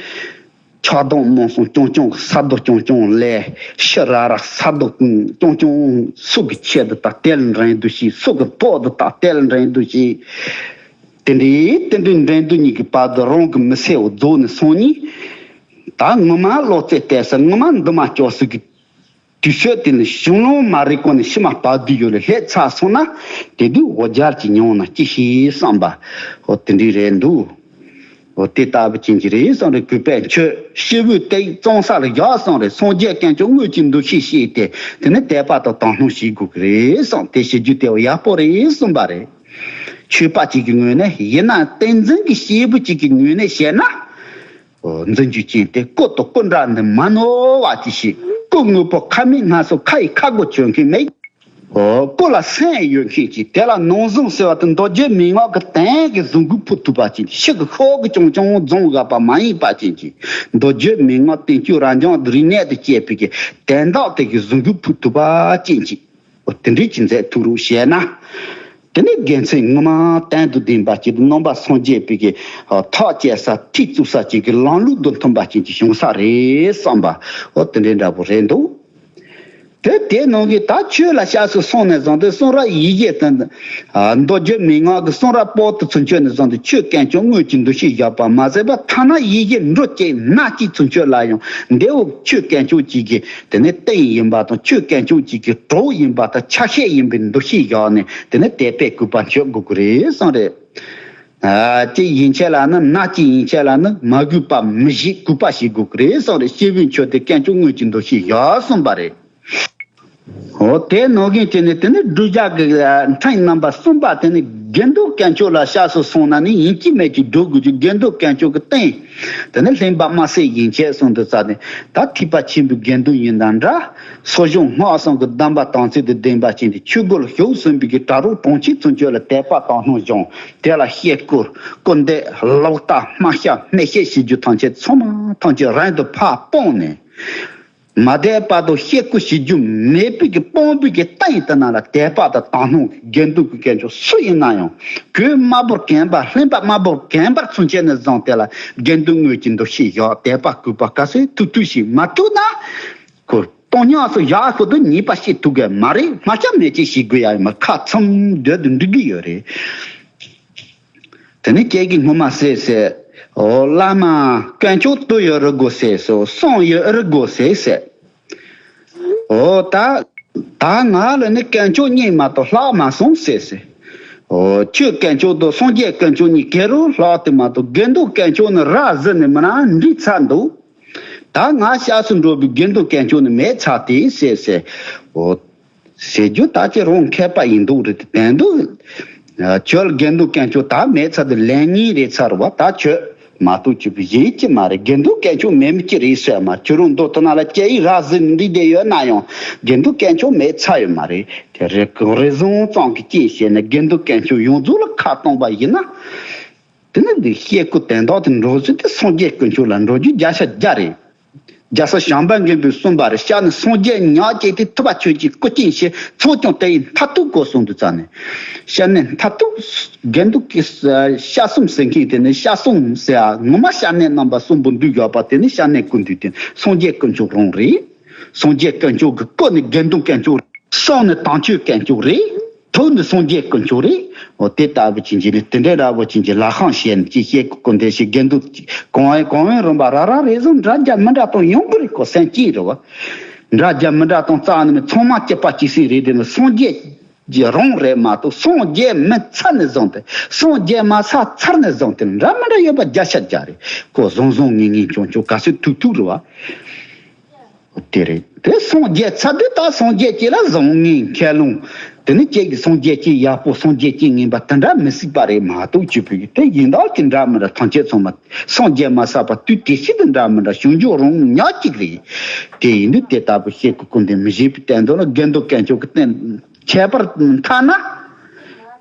ཆགས་སྡང་རྨོངས་གསུམ་རྐྱང་རྐྱང་གི་ས་རྡོ་རྐྱང་རྐྱང་ལས། ཤི་ར་ར་ས་རྡོ་རྐྱང་རྐྱང་སུ་གི་ཆེད་དུ་ད་དེ་ལ་འགྲན་བསྡུར་བྱེད། སུ་གི་ཐོག་ཏུ་ད་དེ་ལ་འགྲན་བསྡུར་བྱེད། དེ་འདྲའི་དེ་འདྲའི་འགྲན་བསྡུར་གཉིས་ཀྱི་བར་དུ་རང་གི་མི་ཚེ་འོ་རྫོགས་ནས་སོང་ནས། ད་ངོ་མ་བློ་རྩེ་གཏད་ས། ངོ་མ་འདུན་མ་བཅོལ་ས་གི་དུས་ཚོད་དེ་ནི་གཞུང་ལུང་མ་རིག་གོང་ནས་ཕྱི་མ་བར་དུ་ཡོད་ལ་སླེབས་ཚར་སོང་ན། དེ་དུས་འོ་རྒྱལ་གྱི་མྱོང་ན་ཅི་ཤེས་བསམ་པ། འོ་དེ་འདྲའི་རེད་འདུག་འོ་དེ་ལྟ་བུ་ཅན་གྱི་རེད་བསམ་རེད། གུས་པས་ཁྱོད་སྐྱེས་བུའི་སྟེགས་གཙང་ས་ལ་བཞག་སོང་རེད། སངས་རྒྱས་དཀོན་མཆོག་དངོས་ཀྱི་འདུ་ཤེས་བཤད་དེ། དེ་ནི་དད་པ་དང་དག་སྣང་བྱེད་དགོས་ཀྱི་རེད་བསམ། དེ་བྱེད་རྒྱུ་དེ་ཡག་པོ་རེད་བསམ་པ་རེད། ཆོས་པ་གཅིག་གི་ངོས་ནས་ཡིན་ན། བསྟན་འཛིན་གྱི་སྐྱེས་བུ་གཅིག་གི་ངོས་ནས་བཤད་ན། འཛིན་རྒྱུ་ཅན་དེ་སྐུ་དང་སྐུ་འདྲ་འདི་མ་ནོར་བ་ཅིག་བྱེད། སྐུ་དངོས་པོ་ཁ་མིག་སྣ་གསུམ་ཁ་ཡི་ཁ་སྒོ་ཆོད་མཁན་མེད། སྐུ་ལ་སེམས་ཡོད་མཁན་ཅིག་དེ་ལ་ནང་གཟུངས་ཟེར་བ་དེ་མདོ་རྒྱུད་མན་ངག་གི་དོན་གྱི་གཟུངས་སྐུ་ཕུལ་ཐུབ་པ་ཅིག་ཕྱི་གི་ཤོག་གི་ཅུང་ཅུང་རྫོང་བཞག་པ་མ་ཡིན་པ་ཅན་ཅིག་མདོ་རྒྱུད་མན་ངག་བསྟན་བཅོས་རབ་འབྱམས་རིག་གནས་དང་བཅས་པའི་གི་དོན་དག་དེ་གི་གཟུངས་སྐུ་ཕུལ་ཐུབ་པ་ཅན་ཅིག་འོ་དེ་འདྲའི་ཅིག་མཛད་ཐུབ་རུང་བཤད་ན། དེ་ནི་དགེ་མཚན་ངོ་མ་དོན་དང་ལྡན་པ་ཅིག་རྣམ་པ་སངས་རྒྱས་པའི་གི་ཐག་བཅད་ས་ཐིག་བཙུགས་ས་ཅིག་གི་ལམ་ལུགས་དང་མཐུན་པ་ཅིག་ཅིག་བྱུང་ས་རེད་བསམ་པ། འོ་དེ་འདྲའི་འདྲ་པོ་རེད་འདུག་དེ་དེ་ནང་གི་ད་ཆོས་ལ་སྐྱབས་སུ་སོང་ནས་བཟུང་སྟེ་གསུང་རབ་ཡིག་བརྒྱ་དང་། མདོ་རྒྱུད་མན་ངག་གི་གསུང་རབ་པོ་ཏི་ཚུན་ཆོད་ནས་བཟུང་སྟེ་ཆོས་དཀོན་མཆོག་དངོས་ཀྱི་འདུ་ཤེས་བཞག་པ་མ་ཟད་པ། ཐ་ན་ཡིག་བརྒྱ་འབྲུ་གཅིག་སྣ་གཅིག་ཚུན་ཆོད་ལ་ཡང་འདི་འོ་ཆོས་དཀོན་མཆོག་གཅིག་གི་དེ་ནི་རྟེན་ཡིན་པ་དང་། ཆོས་དཀོན་མཆོག་གཅིག་གི་གྲོགས་ཡིན་པ་དང་། ཆ་ཤས་ཡིན་པའི་འདུ་ཤེས་བཞག་ནས་དེ་ནི་དད་པས་གུས་པ་མཆོད་དགོས་ཀྱི་རེད་གསུངས་རེད། ཨ་གཅིག་ཡན་ཆད་ལ་ནི། སྣ་གཅིག་ཡན་ཆད་ལ་ནི་མ་གུས་པ་མི་བྱེད། གུས་པ་བྱེད་དགོས་ཀྱི་རེད་གསུངས་རེད། སྐྱེས་བུའི་མཆོག་དེ་དཀོན་མཆོག་དངོས་ཀྱི་འདུ་ཤེས་བཞག་གསུངས་པ་རེད། འོ་དེ་ནང་བཞིན་བྱས་ནས་དེ་ནི་བསྒྲུབ་བྱ་གི་ཨ་ཕྲེང་རྣམ་པ་གསུམ་པ་དེ་ནི་དགེ་འདུན་དཀོན་མཆོག་ལ་སྐྱབས་སུ་སོང་ན་ནི་ཡིན་གཅིག་མིན་གཅིག་སྒྲུབ་དགོས་ཀྱི་དགེ་འདུན་དཀོན་མཆོག་གི་རྟེན། དེ་ནི་ལྷན་པ་དམར་སེར་ཡན་ཆད་གསུམ་དུ་བརྩིས་ནས། ད་ཐེག་པ་ཆེན་པོའི་དགེ་འདུན་ཡིན་དང་འདྲ། གསོ་སྦྱོང་སྔགས་གསུམ་གྱི་གདམས་པ་དམ་ཚིག་དང་ལྡན་པ་ཅན་དེ། ཆོས་སྒོ་ལ་ཞུགས་ཟིན་པའི་གི་གྲྭ་རོགས་གྲོང་ཁྱེར་ཚུན་ཆོད་ལ་དད་པ་དག་སྣང་སྦྱོང་། དེ་ལ་གཤེགས་སྐུ། སྐུ་འདེབས། ལག་རྟགས། སྨྲ་ཤ། སྨྲས་བཤད་བྱེད་རྒྱུ་ཐམས་ཅད་ཚང་མ་ཐམས་ཅད་རང་དུ་ཕར་སྤངས་ནས། མ་དད་པ་དང་གཤེ་སྐུ་བྱེད་རྒྱུ་མེད་པའི་གི་སྤངས་པའི་གི་རྟེན་དེ་ནང་ལ་དད་པ་དང་དག་སྣང་གི་དགེ་འདུན་གྱི་དཀོན་མཆོག་སུ་ཡིན་ན་ཡང་། གོས་དམར་པོར་གྱོན་པ། ལྷན་པ་དམར་པོར་གྱོན་པར་ཚུན་ཆད་ནས་བཟུང་སྟེ་ལ་དགེ་འདུན་དངོས་ཀྱི་འདུ་ཤེས་བཞག་དད་པ་གུས་པ་ག་ཚོད་ཐུབ་ཐུབ་ཞིག་མ་ཐུབ་ན། ཁོ་སྟོང་ཉག་སུ་བཞག་ཁོ་དུ་ཉེས་པ་ཞིག་ཐུག་གི་མ་རེད། སྨྲ་བྱ་མེད་ཅེས་ཞིག་དགོས་ཡ་ཡིན་མ། ཁ་ཚུམ་སྡོད་དུ་འགྲིག་གི་ཡོད་རེད། དེ་ནས་ཁྱེད་ཀྱིས་སྔོན་མ་ཟེར་ཟེར། འོ་བླ་མ་དཀོན་མཆོག་དུ་ཡོད་རི་དགོས་ཟེར་སོ། གསུམ་ཡོད་རི་དགོས་ཟེར་ཟེར། འོ་ད་ད་ང་ལ་ནི་དཀོན་མཆོག་གཉིས་མ་གཏོགས་ལྷག་མ་སོང་ཟེར་ཟེར། འོ་ཆོས་དཀོན་མཆོག་དང་སངས་རྒྱས་དཀོན་མཆོག་གཉིས་ག་རུ་ལྷག་དེ་མ་གཏོགས་དགེ་འདུན་དཀོན་མཆོག་ནི་ར་བཟི་ནས་མི་ན་འགྲིག་ཚར་འདུག་ད་ང་སྐྱབས་སུ་འགྲོ་བའི་དགེ་འདུན་དཀོན་མཆོག་ནི་མེད་ཚར་དེ་ཟེར་ཟེར། འོ། ཟེར་རྒྱུ་ད་ཁྱེད་རང་མཁས་པ་ཡིན་འདུག་རེད་དེ། དོན་དུ་ཁྱོད་དགེ་འདུན་དཀོན་མཆོག་ད་མེད་ཚར་དུ་ལན་གཉིས་རེད་ཚར་བ། ད་ཁྱོད་མ་གཏོགས་ཅིག་གཞན་ཅི་མ་རེད། དགེ་འདུན་དཀོན་མཆོག་མེད་མི་ཅི་རེད་ཟེར་མ། ཁྱོད་རང་མདོ་དེ་ནང་ལ་སྐྱེ་ཡི་ར་བཟི་འདི་བསྡད་ཡོད་ན་ཡང་དགེ་འདུན་དཀོན་མཆོག་མེད་ཚར་ཡོད་མ་རེད། དེ་རེ་རེ་ཟུང་ཙམ་གྱི་རྐྱེན་བྱས་ནས་དགེ་འདུན་དཀོན་མཆོག་ཡོངས་རྫོགས་ལ་ཁ་གཏོང་པ་ཡིན་ན། དེ་ནི་འདི་གཤེ་སྐུ་དོན་དག་དེ་འགྲོ་ཚུལ་དེ་སངས་རྒྱས་དཀོན་མཆོག་ལ་འགྲོ་རྒྱུ་བརྒྱ་ཆ་བརྒྱ་རེད། རྒྱལ་སྲས་བྱམས་པ་མགོན་པོས་གསུངས་པ་རེད། ཤ་ནི་སངས་རྒྱས་ཉག་གཅིག་དེ་ཐུབ་པ་ཆོས་ཀྱི་སྐུ་རྐྱེན་བྱེད། ཚོགས་ཀྱང་དེ་ཡི་མཐར་ཐུག་གོ་གསུངས་འདུག་ཙ་ནས། ཤ་ནི་མཐར་ཐུག་དགེ་འདུན་གྱི་ཤ་གསུམ་ཟེར་མཁན་དེ་ནི་ཤ་གསུམ་ཟེར་ཨ། ངོ་མ་ཤ་གནད་རྣམ་པ་གསུམ་པོ་འདུས་ཡོད་པ་དེ་ནི་ཤ་གནད་ཀུན་འདུས་དེ་སངས་རྒྱས་དཀོན་མཆོག་རང་རེད། སངས་རྒྱས་དཀོན་མཆོག་གི་སྐུ་ནི་དགེ་འདུན་དཀོན་མཆོག་རེད། གསུང་ནི་དམ་ཆོས་དཀོན་མཆོག་རེད། ཐོག་ནས་སངས་རྒྱས་དཀོན་མཆོག་རེད། འོ་དེ་ལྟ་བུ་ཅན་གྱི་ནི་དེ་འདྲའི་འདྲ་བོ་ཅན་གྱི་ལྷ་ཁང་བཤད་ནས་ཅི་བཤད་ཀྱི་ཀུན་དེ་ཞིག་དགེ་འདུན་གང་ཡིན་གང་ཡིན་རུང་བ་ར་ར་རེ་ཟུང་འདྲ་རྒྱ་མི་འདྲ་དང་ཡོང་གི་རེད་ཀོ་སེམས་ཅན་རེད་བ། འདྲ་རྒྱ་མི་འདྲ་དང་རྩ་ནས་མི་ཚང་མ་སྐྱིད་པ་སྐྱིད་སྲིད་རེད་དེ་ནི་སངས་རྒྱས་ཀྱི་རང་རེད་མ་གཏོགས་སངས་རྒྱས་མི་ཚར་ནས་བཟུང་སྟེ་སངས་རྒྱས་མ་ས་ཚར་ནས་བཟུང་སྟེ་འདྲ་མི་འདྲ་ཡོད་པ་བརྒྱ་ཆ་བརྒྱ་རེད་ཀོ་བཟང་བཟང་ངན་ངན་སྐྱོང་སྐྱོང་ག་ཚོད་ཐུག་ཐུག་རེད་བ། དེ་རེད། དེ་སངས་རྒྱས་ཚར་དུས་ད་སངས་རྒྱས་ཀྱི་ལ་བཟང་ངན་མཁས་རློམ། དེ་ནི་ཁྱེད་ཀྱི་སངས་རྒྱས་ཀྱི་ཡག་པོ་སངས་རྒྱས་ཀྱི་ངན་པ་དེ་འདྲ་མི་སྲིད་པ་རེད་མ་གཏོགས་བཅུ་པོ་ཡིན་དེ་ཡིན་དག་གི་འདྲ་མི་འདྲ་ཐམས་ཅད་ཚང་མ་སངས་རྒྱས་མ་ས་པ་དུས་དེ་ཤི་དུ་འདྲ་མི་འདྲ་བྱུང་རྒྱུ་རང་ཉག་གཅིག་རེད། དེ་ཡིན་དུས་དེ་ལྟ་བུ་ཤེས་ཀྱི་ཀུན་དེ་མི་ཤེས་པའི་བསྟན་དོན་ལ་དགེ་འདུན་དཀོན་མཆོག་གི་བསྟན། ཁྱད་པར་མཐའ་ན།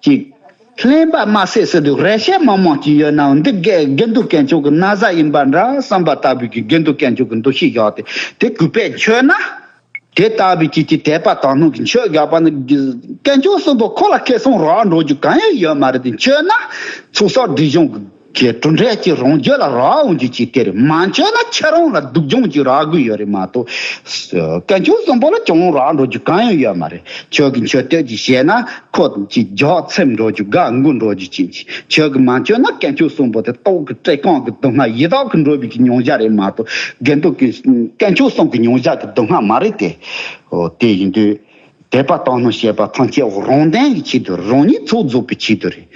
ཅིག་གླེན་པ་མ་ཟད་ཟེར་དུས་རེ་ཤེས་མང་མང་ཅིག་ཡོད་ནའང་འདི་དགེ་དགེ་འདུན་དཀོན་མཆོག་གི་ན་བཟའ་ཡིན་པ་འདྲ་བསམ་པ་ལྟ་བུའི་གི་དགེ་འདུན་དཀོན་མཆོག་གི་འདུ་ཤེས་བཞག་སྟེ་དེ་གུས་པས་མཆོད་ན། དེ་ལྟ་བུའི་ཅིག་ཅིག་དད་པ་དག་སྣང་གི་མཆོད་བཞག་པ་ནི་དཀོན་མཆོག་གསུམ་པོ་ཁོ་ལ་ཁེ་བཟང་རག་འགྲོ་རྒྱུ་གང་ཡང་ཡོད་མ་རེད་དེ་མཆོད་ན་ཚོགས་བསགས་སྒྲིབ་སྦྱོང་གི་གི་གྲུབ་འབྲས་ཀྱི་རང་རྒྱུད་ལ་རག་འོང་རྒྱུ་ཅིག་དེ་རེད། མ་མཆོད་ན་ཁྱེད་རང་ལ་སྡུག་སྦྱོང་ཅིག་རག་གི་ཡོད་རེད་མ་གཏོགས། དཀོན་མཆོག་གསུམ་པོ་ལ་ཅུང་རག་འགྲོ་རྒྱུ་གང་ཡང་ཡོད་མ་རེད། ཁྱོད་ཀྱི་མཆོད་བསྟོད་ཅིག་བྱས་ན་ཁོ་ཅིག་རྒྱགས་ཚིམ་འགྲོ་རྒྱུ་དགའ་མགུ་འགྲོ་རྒྱུ་ཅིག་ཅིག་ཁྱོད་ཀྱི་མ་མཆོད་ན་དཀོན་མཆོག་གསུམ་པོ་དེ་ཏོག་གི་བཀྲེས་སྐོམ་གྱི་སྡུག་བསྔལ་ཡི་དྭགས་ཀྱི་འགྲོ་བའི་གི་མྱོང་བྱ་རེད་མ་གཏོགས་དགེ་འདུན་གྱི་དཀོན་མཆོག་གསུམ་གྱི་མྱོང་བྱ་གི་སྡུག་བསྔལ་མ་རེད་དེ། འོ་དེ་ཡིན་དུས། དད་པ་དག་སྣང་བྱེད་པ་ཐམས་ཅད་རང་དོན་གྱི་ཆེད་དུ་རང་ཉིད་ཚོགས་རྫོགས་པའི་ཆེད་དུ་རེད།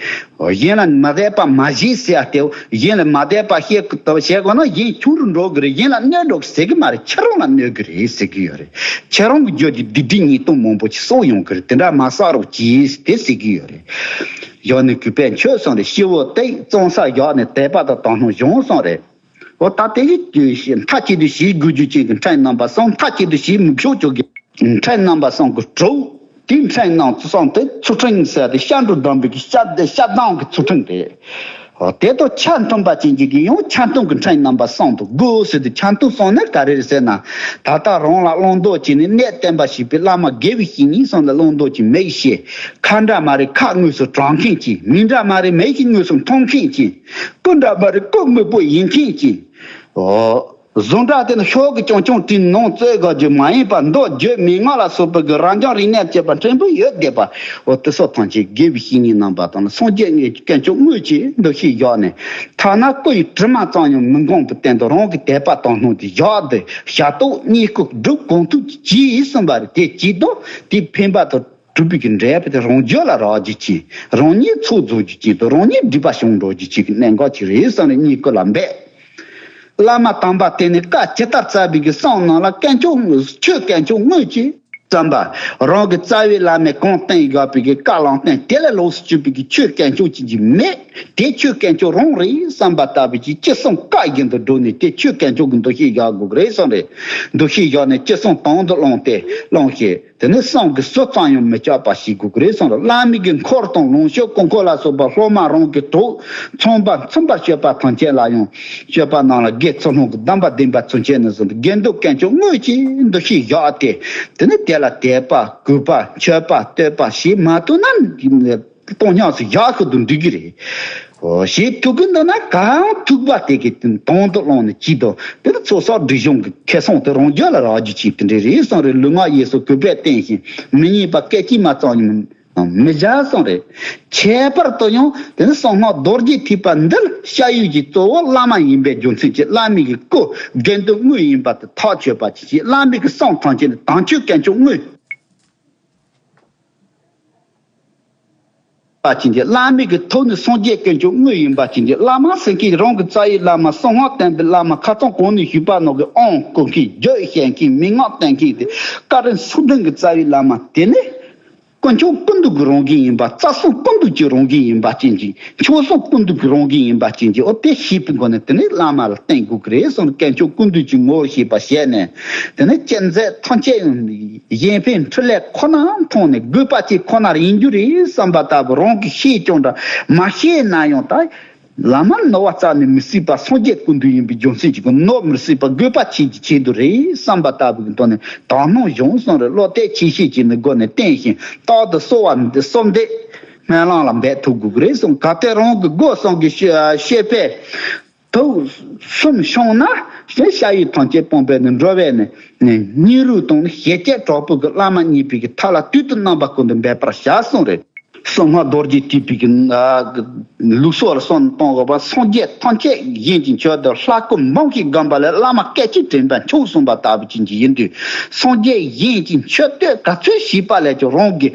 གཞན་ལ་མ་དད་པ་མ་བྱེད་ཟེར་ཡ་དེ་གཞན་ལ་མ་དད་པ་བྱེད་དགོས་ན་གཞན་ཆུང་རུ་འགྲོ་གི་རེད། གཞན་ལ་གནོད་འགྲོ་གི་ཟེར་གི་མ་རེད། ཁྱེད་རང་ལ་གནོད་གི་རེད་ཟེར་གི་ཡོད་རེད། ཁྱེད་རང་གི་རྒྱུད་ཀྱི་སྡིག་སྒྲིབ་ཉེས་ལྟུང་མང་པོ་ཞིག་གསོག་ཡོང་གི་རེད། དེ་འདྲ་མ་བསགས་རོགས་གྱིས་དེ་ཟེར་གི་ཡོད་རེད། ཡང་ནི་གུས་པས་མཆོད་གསུངས་རེད། སྤྱི་བོ་སྟེགས་བཙོང་ས་བཞག་ནས་དད་པ་དང་དག་སྣང་སྦྱོང་གསུངས་རེད། འོ་ད་དེ་ཡི་མཐའ་གཅིག་ཏུ་ཞི་དགོས་རྒྱུ་ཅན་གྱི་འཕྲིན་རྣམ་པ་གསུམ། མཐའ་གཅིག་ཏུ་ཞི་མི་ཆོག་ཅོག་གི་འཕྲིན་རྣམ་པ་གསུམ་གྱི་གྲོགས་དེའི་འཕྲིན་རྣམ་གསུམ་དེ་ཚུལ་ཁྲིམས་ཟེར་ཏེ་སྐྱབས་འགྲོ་སྡོམ་པའི་གི་སྐྱབས་སྐྱབས་དམ་གྱི་ཚུལ་ཁྲིམས་རེད། འོ་དེ་དང་ཆ་མཐུན་པ་ཅན་གྱི་གི་ཡང་ཆ་མཐུན་གྱི་འཕྲིན་རྣམ་པ་གསུམ་དུ་དགོས་ཟེར་ཏེ་ཆ་མཐུན་གསུམ་ནི་ག་རེ་རེད་ཟེར་ན། ད་ལྟ་རང་ལ་བླང་དོར་བྱས་ནས་གནས་བརྟན་པ་ཞིག་པའི་བླ་མ་དགེ་བའི་བཤེས་གཉེན་གསུམ་ལ་བླང་དོར་གྱི་མིག་ཤེས། ཁ་འདྲ་མ་རེད་ཁ་དངོས་སུ་དྲང་མཁན་གྱི། མིག་འདྲ་མ་རེད་མིག་གི་དངོས་སུ་མཐོང་མཁན་གྱི། སྐུ་འདྲ་མ་རེད་སྐུ་དངོས་པོ་ཡིན་མཁན་གྱི། འོ། གཟུགས་འདྲ་དེ་ནི་ཤོག་གི་ཅུང་ཅུང་དྲིས་ནང་བཙོས་དགོས་རྒྱུ་མ་ཡིན་པར་མདོ་རྒྱུད་མན་ངག་ལ་སོགས་པའི་གི་རབ་འབྱམས་རིག་གནས་བཅས་པ་ཕྲན་བུ་ཡོད་བསྡད་པ། འོ་དེ་སོགས་ཐམས་ཅད་དགེ་བའི་བཤེས་གཉེན་རྣམ་པ་དང་ནི་སངས་རྒྱས་དངོས་ཀྱི་དཀོན་མཆོག་དངོས་ཀྱི་འདུ་ཤེས་བཞག་ནས། ཐ་ན་སྐུ་ཡི་དྲི་མ་ཙམ་ཡང་མི་འགོང་བའི་སྟེང་དུ་རང་གི་དད་པ་དག་སྣང་དེ་བཞག་སྟེ་ཞབས་ཏོག་བསྙེན་བཀུར་སྒྲུབ་གང་ཐུབ་ཀྱིས་གསུངས་པ་རེད། དེ་གཅིག་དང་དེ་ཕན་པ་དང་། གྲུབ་པའི་གི་འབྲས་བུ་དེ་རང་རྒྱུད་ལ་རག་རྒྱུ་ཅིག་རང་ཉིད་ཚོགས་རྫོགས་རྒྱུ་ཅིག་དང་རང་ཉིད་སྒྲིབ་པ་བྱང་འགྲོ་རྒྱུ་ཅིག་གི་གནད་འགག་ཅིག་རེད་བསམ་ནས་བསྙེན་བཀུར་ལ་འབད། བླ་མ་དམ་པ་དེ་ནི་བཀའ་ཇི་ལྟར་སྩལ་པའི་གི་གསུང་ནང་ལ་དཀོན་མཆོག་ཆོས་དཀོན་མཆོག་དངོས་ཀྱི་བསམ་པ། རང་གི་རྩ་བའི་བླ་མས་གང་བསྟན་བཞག་པའི་གི་བཀའ་ལམ་སྟོན་དེ་ལས་ལོགས་སུ་གྱུར་པའི་གི་ཆོས་དཀོན་མཆོག་ཅིག་ཅིག་མེད། དེ་ཆོས་དཀོན་མཆོག་རང་རེད་བསམ་པ་ལྟ་བུ་ཅིག་ཅི་གསུང་བཀའ་བཞིན་དུ་བསྒྲུབས་ནས་དེ་ཆོས་དཀོན་མཆོག་གི་འདུ་ཤེས་བཞག་དགོས་གི་རེད་བསམ་རེད། འདུ་ཤེས་བཞག་ནས་ཅི་གསུང་དོན་དུ་བླངས་ཏེ་བླངས་ཤིང་། དེ་ནས་བསམ་གྱིས་སུ་ཙམ་ཡང་མི་ཁྱབ་པ་ཞིག་དགོས་ཀྱི་རེད་གསུངས་རེད། བླ་མའི་གི་འཁོར་དང་ལོངས་སྤྱོད་ཀུན་འཁོར་ལ་སོགས་པ་སློབ་མ་རང་གི་གྲོགས་ཚངས་པ་མཚུན་པར་སྤྱོད་པ་ཐམས་ཅད་ལ་ཡང་སྤྱོད་པ་རྣམས་ལ་དགེ་ཚུལ་སློང་གི་སྡོམ་པ་ལྡན་པ་ཚུན་ཆད་ནས་བཟུང་སྟེ་དགེ་འདུན་དཀོན་མཆོག་དངོས་ཀྱི་འདུ་ཤེས་བཞག་སྟེ། དེ་ནས་དེ་ལ་དད་པ་གུས་པ་མཆོད་པ་བསྟོད་པ་བྱེད་མ་ཐུབ་ན། སྟོང་ཉམས་སུ་བཞག་ཤུལ་དུ་འགྲིག་གི་རེད། ཞེས་ཐུག་གི་འདུག་ན་གང་ཐུག་པ་དེ་གི་དོན་དུ་བླངས་ནས་ཅི་དང་དེ་ལ་ཚོགས་བསགས་སྒྲིབ་སྦྱོང་གི་ཁེ་བཟང་དེ་རང་རྒྱུད་ལ་རག་རྒྱུ་ཅིག་དེ་འདྲ་རེད་གསུངས་རེད། ལུས་ངག་ཡིད་གསུམ་གུས་པས་བསྟེན་ཞིང་མི་ཉན་པ་སྐད་ཅིག་མ་ཙམ་ཡང་མི་བྱ་གསུངས་རེད། ཁྱད་པར་དུ་ཡང་དེ་ནི་གསང་སྔགས་རྡོ་རྗེ་ཐེག་པ་འདི་ལ་བཤད་ཡུལ་གྱི་གཙོ་བོ་བླ་མ་ཡིན་པའི་རྒྱུ་མཚན་གྱིས་བླ་མའི་གི་སྐུ་དགེ་འདུན་དངོས་ཡིན་པ་དེ་ཐག་ཆོད་པ་ཅིག་བྱས། བླ་མའི་གི་གསུང་ཐམས་ཅད་ནི་དམ་ཆོས་དཀོན་མཆོག་དངོས། པ་ཅན་གྱི་བླ་མའི་གི་ཐུགས་ནི་སངས་རྒྱས་དཀོན་མཆོག་དངོས་ཡིན་པ་ཅན་གྱི་བླ་མ་ཟེར་མཁན་རང་གི་རྩ་བའི་བླ་མ་གསང་སྔགས་བསྟན་པའི་བླ་མ་ཁ་སང་གོང་ནས་ཞུས་པ་ནང་གི་དབང་བསྐུར་མཁན་རྒྱུད་བཤད་མཁན་མན་ངག་བསྟན་མཁན་དེ་བཀའ་དྲིན་གསུམ་ལྡན་གྱི་རྩ་བའི་བླ་མ་དེ་ནི་དཀོན་མཆོག་ཀུན་འདུས་ཀྱི་རང་བཞིན་ཡིན་པ་རྩ་གསུམ་ཀུན་འདུས་ཀྱི་རང་བཞིན་ཡིན་པ་ཅན་གྱི་མཆོག་གསུམ་ཀུན་འདུས་ཀྱི་རང་བཞིན་ཡིན་པ་ཅན་གྱི་འོ་དེ་ཤེས་པའི་སྒོ་ནས་དེ་ནི་བླ་མ་ལ་བསྟེན་དགོས་ཀྱི་རེད་གསུངས། དཀོན་མཆོག་ཀུན་འདུས་ཀྱི་ངོ་བོར་ཤེས་པ་བྱས་ནས་དེ་ནི་ཅི་མཛད་ཐམས་ཅད་ཡང་། གཞན་ཕན་འཕྲིན་ལས་ཁོ་ན་མཐོང་ནས་དགོས་པ་ཅིག་ཁོ་ན་ཡིན་རྒྱུ་རེད་བསམ་པ་ལྟ་བུ་རང་གིས་ཤེས་ཀྱང་འདྲ་མ་ཤེས་ན་ཡང་ད་བླ་མ་ནོར་བ་རྩ་ནས་མི་སྲིད་པ་སངས་རྒྱས་ཀུན་འདུས་ཡིན་པའི་རྒྱུ་མཚན་གྱིས་ནོར་མི་སྲིད་པ་དགོས་པ་ཆེད་ཀྱི་ཆེད་དུ་རེད་བསམ་པ་ལྟ་བུ་གི་ཐོག་ནས་དག་སྣང་སྦྱོང་གསུངས་རེད། བློ་གཏད་ཆེ་ཤོས་ཀྱི་ནི་སྒོ་ནས་བསྟེན་ཞིང་རྟག་ཏུ་གསོལ་བ་འདེབས་གསོལ་འདེབས་སྨོན་ལམ་ལ་འབད་ཐུབ་དགོས་ཀྱི་རེད་གསུངས། གལ་ཏེ་རང་གི་སྒོ་གསུམ་གྱི་ཤེས་པས། དུག་གསུམ་བྱུང་ན་ཞེས་བྱ་ཡུལ་ཐམས་ཅད་སྤངས་པས་ནི་འགྲོ་བས་ནི་སྙིང་རུས་དང་ནི་ཞལ་བཅས་དྲག་པོ་གི་བླ་མ་མཉེས་པའི་གི་ཐབས་ལ་དུས་དང་རྣམ་པ་ཀུན་ཏུ་འབད་པར་བྱ་གསུངས་རེད། གསང་སྔགས་རྡོ་རྗེ་ཐེག་པའི་གི་ཨ་ལུགས་སྲོལ་ལ་གསུངས་གཏོང་དགོས་པ། སངས་རྒྱས་ཐམས་ཅད་གཞན་གྱི་མཆོད་དོ། ལྷ་སྐུ་འབུམ་ཞིག་བསྒོམས་པ་ལས། བླ་མ་སྐད་ཅིག་དྲན་པས་མཆོག་གསུངས་པ་ལྟ་བུ་ཅན་གྱི་ཡིན་དུས། སངས་རྒྱས་གཞན་གྱི་མཆོད་བསྟོད་ག་ཚོད་བྱས་པ་ལས་ཀྱང་རང་གི་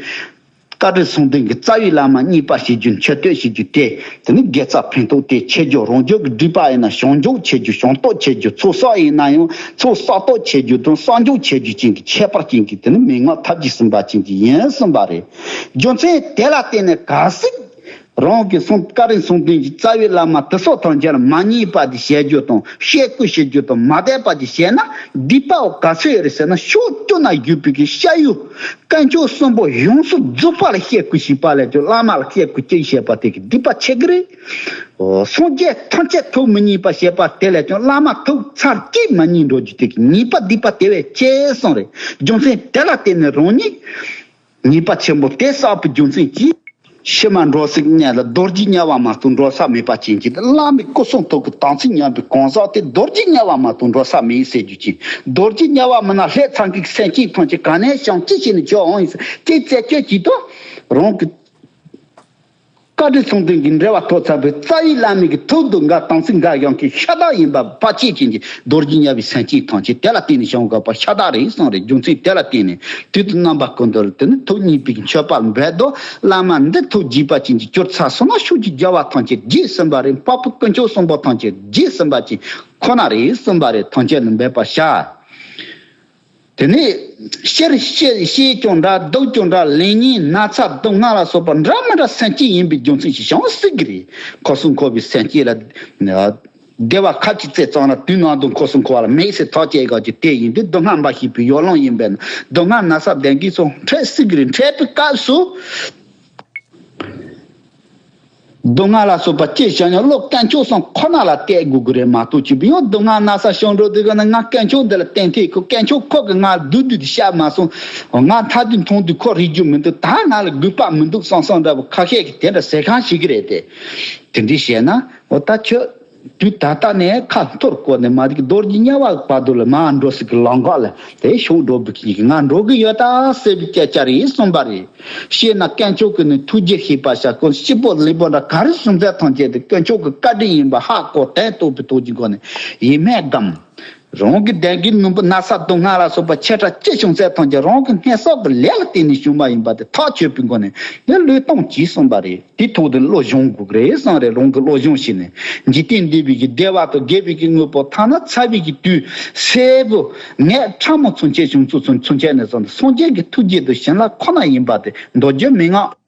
བཀའ་དྲིན་གསུམ་ལྡན་གྱི་རྩ་བའི་བླ་མ་མཉེས་པ་བྱེད་རྒྱུ། མཆོད་བསྟོད་བྱེད་རྒྱུ་དེ། དེ་ནི་དགེ་རྩ་ཕན་ཐོགས་དེ་ཆེ་རྒྱུ། རང་རྒྱུད་ཀྱི་སྒྲིབ་པ་ཡིན་ན་བྱང་ཆུབ་ཆེ་རྒྱུ། བྱང་ཐོག་ཆེ་རྒྱུ། ཚོགས་བསགས་ཡིན་ན་ཡང་ཚོགས་བསགས་ཐོག་ཆེ་རྒྱུ་དང་བསགས་འཇུག་ཆེ་རྒྱུ་ཅན་གྱི་ཁྱད་པར་ཅན་གྱི་དེ་ནི་མན་ངག་ཐབས་ཀྱིས་ཟིན་པ་ཅན་གྱི་ཡིན་གསུངས་པ་རེད། རྒྱུ་མཚན་དེ་ལ་བརྟེན་ནས་གལ་སྲིད་རང་གི་གསུང་བཀའ་དྲིན་གསུམ་ལྡན་གྱི་རྩ་བའི་བླ་མ་དེ་སོགས་ཐམས་ཅད་ལ་མ་མཉེས་པ་དེ་བྱེད་རྒྱུ་དང་བཤད་ཁུལ་བྱེད་རྒྱུ་དང་མ་དད་པ་དེ་བྱས་ན། སྡིག་པ་ག་ཚོད་ཡོད་རེད་ཟེར་ན། ཕྱོགས་བཅུ་ན་བཞུགས་པའི་གི་ཤ་ཡུལ་དཀོན་མཆོག་གསུམ་པོ་ཡོངས་སུ་རྫོགས་པ་ལ་བཤད་ཁུལ་བྱས་པ་ལས་ཀྱང་བླ་མ་ལ་བཤད་ཁུལ་གཅིག་བྱས་པ་དེ་གི་སྡིག་པ་ཆེ་གི་རེད། འོ། སངས་རྒྱས་ཐམས་ཅད་ཐུགས་མི་མཉེས་པ་བྱས་པ་དེ་ལས་ཀྱང་བླ་མ་ཐུགས་ཚར་གཅིག་མ་མཉེས་འགྲོ་རྒྱུ་དེ་གི་ཉེས་པ་སྡིག་པ་དེ་བས་ཆེ་གསུངས་རེད། རྒྱུ་མཚན་དེ་ལ་བརྟེན་ནས་རང་ཉིད་ཉེས་པ་ཆེན་པོ་དེ་བསགས་པའི་རྒྱུ་མཚན་གྱིས། ཕྱི་མ་འགྲོ་ས་གི་གནས་ལ་རྡོ་རྗེ་དམྱལ་བ་མ་གཏོགས་འགྲོ་ས་མེད་པ་ཅན་གྱི། བླ་མའི་སྐུ་གསུང་ཐུགས་ཀྱི་དམ་ཚིག་ཉམས་པའི་གང་ཟག་དེ་རྡོ་རྗེ་དམྱལ་བ་མ་གཏོགས་འགྲོ་ས་མེད་ཟེར་རྒྱུ་ཅན། རྡོ་རྗེ་དམྱལ་བ་མིན་ན་ལྷས་ཚང་གི་སེམས་ཅན་ཐམས་ཅད་ག་ནས་བྱུང་ཅི་བྱས་ནས་བྱོན་འོང་ཡིན་ཟེར་ཅི་རྩད་གཅོད་བྱེད་དོ། རང་གི་བཀའ་དྲིན་གསུམ་ལྡན་གྱི་འབྲེལ་བ་ཐོབ་ཚར་བའི་རྩ་བའི་བླ་མའི་གི་ཐུགས་དུ་འགལ་དམ་ཚིག་འགལ་ཡང་གི་ཤ་སྟག་ཡིན་པ་ཕལ་ཆེར་ཅན་གྱི་རྡོ་རྗེ་དམྱལ་བའི་སེམས་ཅན་ཐམས་ཅད་དེ་ལ་བརྟེན་ནས་བྱུང་དགོས་པ་ཤ་སྟག་རེད་གསུངས་རེད། རྒྱུ་མཚན་དེ་ལ་བརྟེན་ནས་དུས་དང་རྣམ་པ་ཀུན་ཏུ་དེ་ནི་ཐུགས་མཉེས་པའི་མཆོད་པ་འབད་དོ། བླ་མ་འདི་ཐུགས་དགྱེས་པ་ཅན་གྱི་གྱུར་ཚར་སོང་ན་ཕྱོགས་ཀྱི་རྒྱལ་བ་ཐམས་ཅད་དགྱེས་ཟིན་པ་རེད། འཕགས་པ་དཀོན་མཆོག་གསུམ་པོ་ཐམས་ཅད་དགྱེས་ཟིན་པ་ཅན་ཁོ་ན་རེད་གསུངས་པ་རེད། ཐམས་ཅད་ལ་འབད་པར་བྱ། དེ་ནས་སྤྱིར་བཤད་བཤད་ཀྱང་འདྲ། སྡུག་ཀྱང་འདྲ། ལེགས་ཉེས་ན་ཚ་སྡུག་བསྔལ་ལ་སོགས་པ་འདྲ་མི་འདྲ་སེམས་ཅན་ཡིན་པའི་རྒྱུ་མཚན་ཞིག་བྱུང་སྲིད་ཀྱི་རེད། འཁོར་གསུམ་འཁོར་བའི་སེམས་ཅན་ལ་བདེ་བ་ཁ་ཅིག་བཙལ་ཙང་ལ་དུས་ནམ་དུ་འཁོར་གསུམ་འཁོར་བ་ལ་མེད་ཟེར་ཐག་བཅད་དགོས་ཀྱི་དེ་ཡིན་དུས། སྡུག་བསྔལ་འབའ་ཞིག་པའི་ཡོ་ལང་ཡིན་པས་ན། སྡུག་བསྔལ་ན་ཚ་གདོན་བགེགས་སོགས་འཕྲད་སྲིད་ཀྱི་རེད། འཕྲད་པའི་སྐབས་སུ། སྡུག་བསྔལ་ལ་སོགས་པ་ཅི་བྱུང་ཡང་བློ་དཀོན་མཆོག་གསུམ་ཁོ་ན་ལ་གཏད་དགོས་ཀྱི་རེད་མ་གཏོགས། ཅི་ཡང་སྡུག་བསྔལ་ན་ཚ་བྱུང་འགྲོ་དུས་ཀ་ན་ང་དཀོན་མཆོག་འདི་ལ་བརྟེན་ཐུབ་ཀྱི། དཀོན་མཆོག་ཁོ་གིས་ང་བདུད་བདུད་དེ་བཤད་མ་སོང་། ང་ཐ་དུས་མཐོང་དུས་ཁོ་རིག་རྒྱུ་མི་འདུག་ད་ང་ལ་དགོས་པ་མི་འདུག་བསམ་བསམ་འདྲ་པོ་ཁ་ཤས་ཀྱིས་དེ་འདྲ་ཟེར་མཁན་ཞིག་གི་རེད་དེ། དེ་འདྲ་བྱས་ན་འོ་ད་ཁྱོད། དུས་ད་ལྟ་ནས་ཁ་འཐོར་བཀོད་ནས་མ་རིག་རྡོ་རྗེ་དམྱལ་བ་བར་དུ་ལ་མར་འགྲོ་སྲིད་ཀྱི་ལམ་ཁ་ལ་དེ་ཤོག་འགྲོ་བུ་གཅིག་ང་འགྲོ་གི་ཡོད་ད་ཟེར་བའི་སྐད་ཆ་རེད་གསུངས་པ་རེད། ཤེས་ན་དཀོན་མཆོག་གི་ནི་ཐུགས་རྗེ་ཤེས་པ་བྱ། ཀུན་སྐྱིད་པོ་ལེགས་པོ་འདྲ་ག་རེ་བྱུང་ཚད་ཐམས་ཅད་དེ་དཀོན་མཆོག་གི་བཀའ་དྲིན་ཡིན་པ་ཧ་གོ་དོན་རྟོགས་པའི་ཐོག་གི་སྒོ་ནས་ཡིད་མེད་བསྒོམ། རང་གི་བདེན་གྱི་ནུས་པ་ན་ཚ་སྡུག་བསྔལ་ལ་སོགས་པ་ཆེ་ཕྲ་ཅི་བྱུང་ཚད་ཐམས་ཅད་རང་གི་སྔོན་བསགས་ཀྱི་ལས་ལ་བརྟེན་ནས་བྱུང་བ་ཡིན་པ་དེ་ཐག་ཆོད་པའི་སྒོ་ནས་ནི་བློས་གཏོང་གྱིས་གསུངས་པ་རེད། དེ་ཐོག་ཏུ་བློ་སྦྱོང་དགོས་ཀྱི་རེད་གསུངས་རེད། རང་གི་བློ་སྦྱོང་བྱས་ནས་འཇིག་རྟེན་འདས་པའི་གི་བདེ་བ་དང་རྒས་པའི་གི་དངོས་པོ་ཐ་ན་ཚ་བའི་གི་དུས་སེར་པོ་ངས་ཕྲ་མོ་ཚུན་ཆད་བྱུང་ཚུལ་ཚུན་ཚུན་ཆད་ནས་བཟུང་སྟེ་སངས་རྒྱས་ཀྱི་ཐུགས་རྗེ་དང་བྱིན་རླབས་ཁོ་ན་ཡིན་པ་དེ་མདོ་རྒྱུད་མན་ངག་